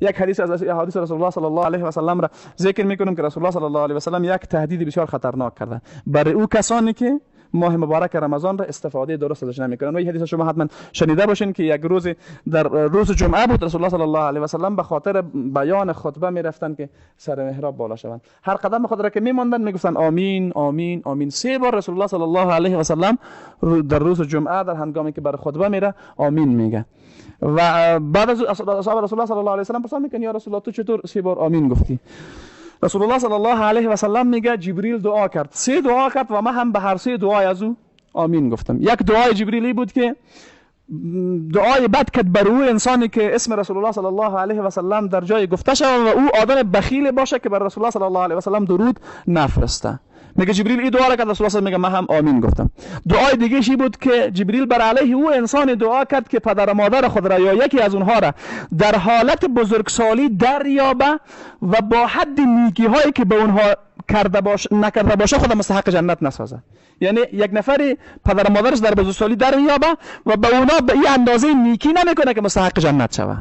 یک حدیث از احادیث رسول الله صلی الله علیه و سلم را ذکر میکنم که رسول الله صلی الله علیه و سلم یک تهدید بسیار خطرناک کرده برای او کسانی که ماه مبارک رمضان را استفاده درست ازش نمیکنن. و این حدیث شما حتما شنیده باشین که یک روز در روز جمعه بود، رسول الله صلی الله علیه و سلم به خاطر بیان خطبه میرفتن که سر محراب بالا شوند. هر قدم خود را که میماندن میگفتن آمین آمین آمین. سه بار رسول الله صلی الله علیه و سلم در روز جمعه در هنگامی که بر خطبه میره آمین میگه. و بعد از اصحاب رسول الله صلی الله علیه و سلم پرسان میکنن یا رسول الله تو چطور سه بار آمین گفتی؟ رسول الله صلی الله علیه و سلم میگه جبریل دعا کرد، سه دعا کرد و من هم به هر سه دعای از او آمین گفتم. یک دعای جبریلی بود که دعای بد کرد بر او انسانی که اسم رسول الله صلی الله علیه و سلم در جای گفته شود و او آدم بخیل باشه که بر رسول الله صلی الله علیه و سلم درود نفرسته. میگه جبریل این دعا را کرد، رسول الله میگه من هم آمین گفتم. دعای دیگه چی بود که جبریل بر علیه او انسان دعا کرد که پدر و مادر خود را یا یکی از اونها را در حالت بزرگسالی دریابه و با حد نیکی هایی که به اونها کرده باشه نکرده باشه خود مستحق جنت نسازه. یعنی یک نفری پدر و مادرش در بزرگسالی دریابه و به اونا به این اندازه نیکی نمیکنه که مستحق جنت شوه،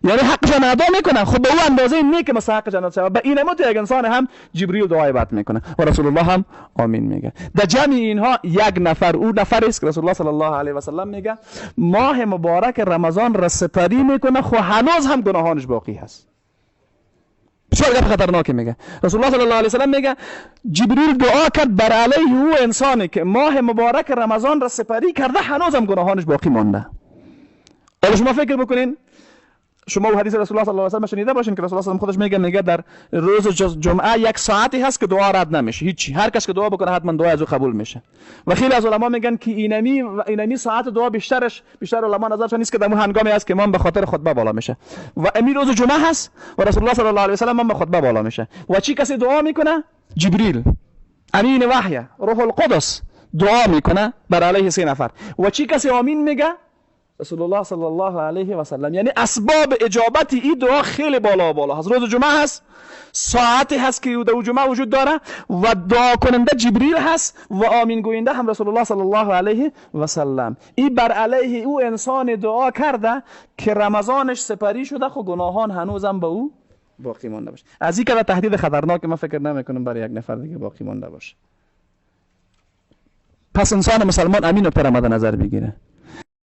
یعنی حقشان ادا میکنن، خب به او اندازه نیک مستحق جنت شود. به این مت یک انسان هم جبریل دعای بد میکنه و رسول الله هم آمین میگه. در جمع اینها یک نفر او نفر است که رسول الله صلی الله علیه و سلم میگه ماه مبارک رمضان را سپری میکنه، خو هنوز هم گناهانش باقی هست. بسیار گپ خطرناکی میگه. رسول الله صلی الله علیه و سلم میگه جبریل دعا کرد بر علیه او انسانی که ماه مبارک رمضان را سپری کرده هنوز هم گناهانش باقی مانده. حالا شما فکر بکنین، شما و حدیث رسول الله صلی الله علیه و سلم شنیده باشین که رسول الله صلی الله علیه و خودش میگه در روز جمعه یک ساعتی هست که دعا رد نمیشه، هیچی، هر کس که دعا بکنه حتما دعا از او قبول میشه. و خیلی از علما میگن که اینمی ساعت دعا بیشتر علما نظرشون نیست که در هنگامی است که امام به خاطر خطبه بالا میشه و امی روز جمعه هست و رسول الله صلی الله علیه و سلم هم به خطبه بالا میشه و چی کسی دعا میکنه؟ جبریل امین وحی روح القدس دعا میکنه بر علیه سه نفر و چی کسی آمین میگه؟ رسول الله صلی الله علیه و سلم. یعنی اسباب اجابت این دعا خیلی بالا بالا هست. روز جمعه هست، ساعتی هست که در جمعه وجود داره و دعا کننده جبریل هست و آمین گوینده هم رسول الله صلی الله علیه و سلم. این بر علیه او انسان دعا کرده که رمضانش سپری شده خو گناهان هنوزم به او باقی مانده باشه. از این که تهدید خطرناک من فکر نمیکنم برای یک نفر دیگه باقی مانده باشه. پس انسان مسلمان امین رو پر نظر بگیره.